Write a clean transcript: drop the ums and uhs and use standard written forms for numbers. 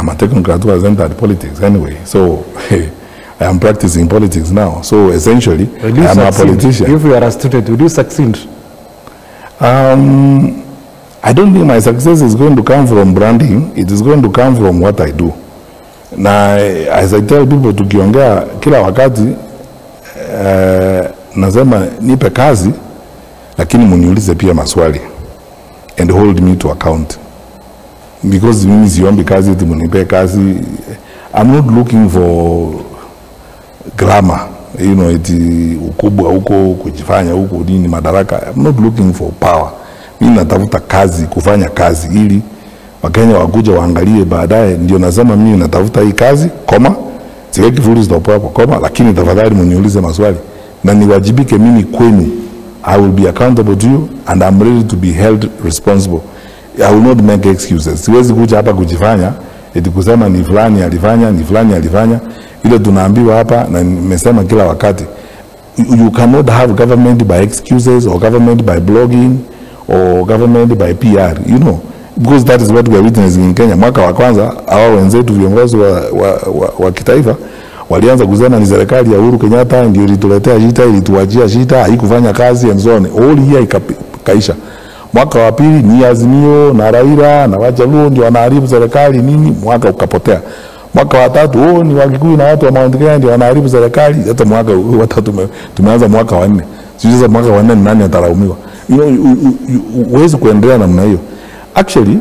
I am a technocrat who has entered politics anyway. So I am practicing politics now. So essentially, I am a politician. If you are a student, will you succeed? I don't think my success is going to come from branding. It is going to come from what I do. Na as I tell people, tukiongea kila wakati, nasema nipe kazi, lakini muniulize pia maswali and hold me to account. Because mimi siombi kazi eti munipe kazi. I'm not looking for glamour, you know, eti ukubwa huko, kujifanya huko nini madaraka. I'm not looking for power. Mimi natafuta kazi, kufanya kazi ili Wakenya wakuja waangalie baadaye. Ndio nasema mimi natafuta hii kazi, koma, siweki full stop hapo, koma, lakini tafadhali mniulize maswali na niwajibike mimi kwenu. I will be accountable to you and I'm ready to be held responsible. I will not make excuses. Siwezi kuja hapa kujifanya eti kusema ni fulani alifanya, ni fulani alifanya. Ile tunaambiwa hapa na nimesema kila wakati, you cannot have government by excuses or government by blogging or government by PR, you know, because that is what we are witnessing in Kenya. Mwaka wa kwanza hawa wenzetu viongozi wa kitaifa walianza kusema ni serikali ya Uhuru Kenyatta ndio ilituletea shida, ilituachia shida, haikufanya kazi and so on. All year ikaisha. Mwaka wa pili ni Azimio na Raila na Wajaluo ndio wanaharibu serikali nini, mwaka ukapotea. Mwaka wa tatu ni Wakikuyu na watu wa Mount Kenya ndio wanaharibu serikali. Hata mwaka wa tatu tumeanza mwaka wa nne. Sisi sasa mwaka wa nne ni nani atalaumiwa? You know, huwezi kuendelea namna hiyo. Actually,